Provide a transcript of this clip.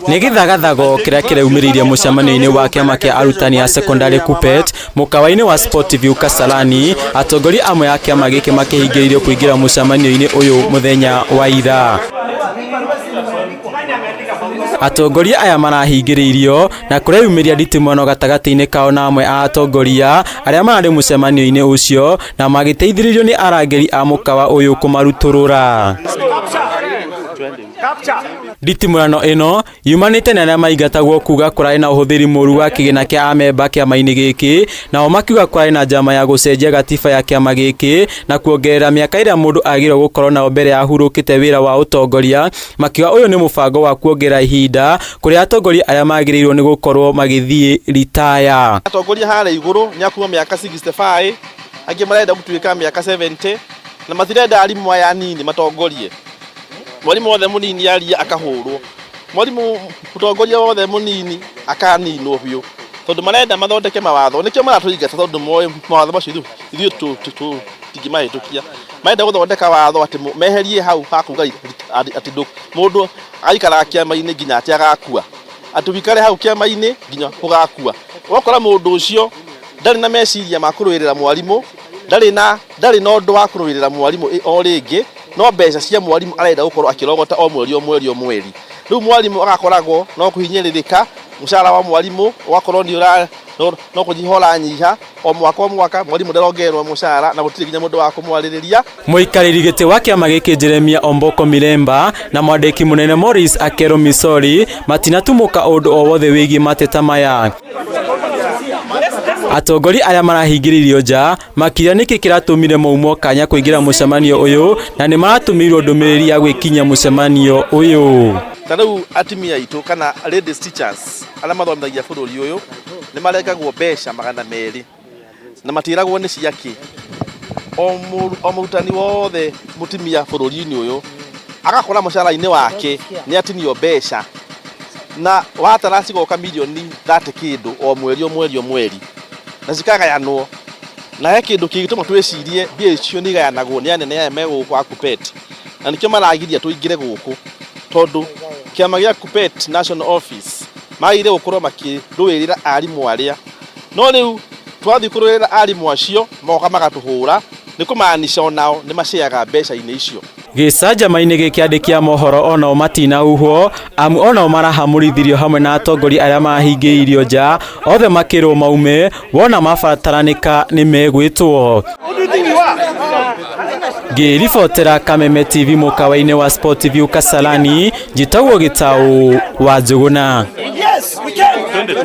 Nĩ gĩthagathago kĩrĩa kĩraumĩrire mũcemanio-inĩ wa kĩama kĩa arutani a cekondarĩ KUPPET mũkawa-inĩ wa Sportview Kasarani, atongoria amwe a kĩama gĩkĩ makĩhingĩrĩrio kũingĩra mũcemanio-inĩ ũyũ mũthenya wa ira. Atongoria aya marahingĩrĩirio na kũreyumĩria nditimũrano gatagatĩ-inĩ kao na amwe a atongoria arĩa mararĩ mũcemanio-inĩ ũcio na magĩteithĩrĩrio nĩ arangĩri a mũkawa ũyũ kũmarutũrũra. Nditimũrano ĩno yumanĩte na arĩa maingatagwo kuga kũrarĩ na ũhũthĩri mũru wa kĩgĩna kĩa amemba kĩama-inĩ gĩkĩ, nao makiuga kũrarĩ na njama ya gũcenjia gatiba ya kĩama gĩkĩ na kuongerera mĩaka ĩrĩa mũndũ agĩrĩirwo gũkorwo nayo mbere ya ahurũkĩte wĩra wa ũtongoria, makiuga ũyũ nĩ mũbango wa kuongerera ihinda kũrĩ atongoria arĩa magĩrĩirwo nĩ gũkorwo magĩthiĩ ritaya. Atongoria harĩa igũrũ nĩ akuma mĩaka 65, angĩ marenda gũtuĩka mĩaka 70, na matirenda arimũ aya anini matongorie. Mwarimũ wothe mũnini aria akahũrwo, mwarimũ mũtongoria wothe mũnini akaninwo biũ, tondũ marenda mathondeke mawatho. Nĩkĩo maratũingata, tondũ moĩ mawatho macio ithuĩ tũtingĩmahĩtũkia. Marenda gũthondeka watho atĩ meherie hau ha kuga atĩ mũndũ aikaraga kĩama-inĩ nginya atĩ agakua, atĩ wĩikare hau kĩama-inĩ nginya ũgakua. Ũgakora mũndũ ũcio ndarĩ na meciria ma kũrũĩrĩra mwarimũ, ndarĩ na ũndũ wa kũrũĩrĩra mwarimũ o rĩngĩ, no mbeca cia mwarimũ arenda gũkorwo akĩrogota o mweri o mweri o mweri. Rĩu mwarimũ agakoragwo no kũhinyĩrĩrĩka, mũcara wa mwarimũ ũgakorwo nĩ ũra no kũnyiha ũranyiha o mwaka o mwaka, mwarimũ ndarongererwo mũcara na gũtirĩ nginya mũndũ wa kũmwarĩrĩria. Mũikarĩri gĩtĩ wa kĩama gĩkĩ Jeremia Omboko Miremba na mwandĩki mũnene Maurice Akero Misori matinatumũka ũndũ o wothe wĩgiĩ mateta maya. Atongoria arĩa marahingĩrĩirio nja makiuga nĩkĩ kĩratũmire maumwo kanya kũingĩra mũcemanio ũyũ na nĩ maratũmĩirwo ndũmĩrĩri ya gwĩkinyia mũcemanio ũyũ. Ta rĩu atumia aitũ kana ladies teachers arĩa mathomithagia bũrũri ũyũ nĩ marengagwo mbeca 200 na matiragwo nĩ ciakĩ. O mũrutani wothe mũtumia bũrũri-inĩ ũyũ agakora mũcara-inĩ wake nĩ atinio mbeca na watara cigoka mirioni 30 kĩndũ o mweri o mweri o mweri, na cikagayanwo. Na he kĩndũ kĩngĩtũma twĩcirie mbia icio nĩ igayanagwo nĩ anene aya me gũkũ a KUPPET, na nĩkĩo maragiria tũingĩre gũkũ, tondũ kĩama gĩa KUPPET National Office magĩrĩire gũkorwo makĩrũĩrĩra arimũ arĩa, no rĩu twathiĩ kũrũĩrĩra arimũ acio moka magatũhũra, nĩ kũmaanisha onao nĩ maceaga mbeca-inĩ icio. Gĩcanjama-inĩ gĩkĩ andĩki a mohoro onao matinahuhwo, amu onao marahamũrithirio hamwe na atongoria arĩa marahingĩrĩirio nja, othe makĩrwo maume wona mabataranĩka nĩ megwĩtwo. Ngĩribotera Kameme TV mũkawa-inĩ wa Sportview Kasarani, njĩtagwo Gĩtaũ wa Njũgũna. Yes, we can.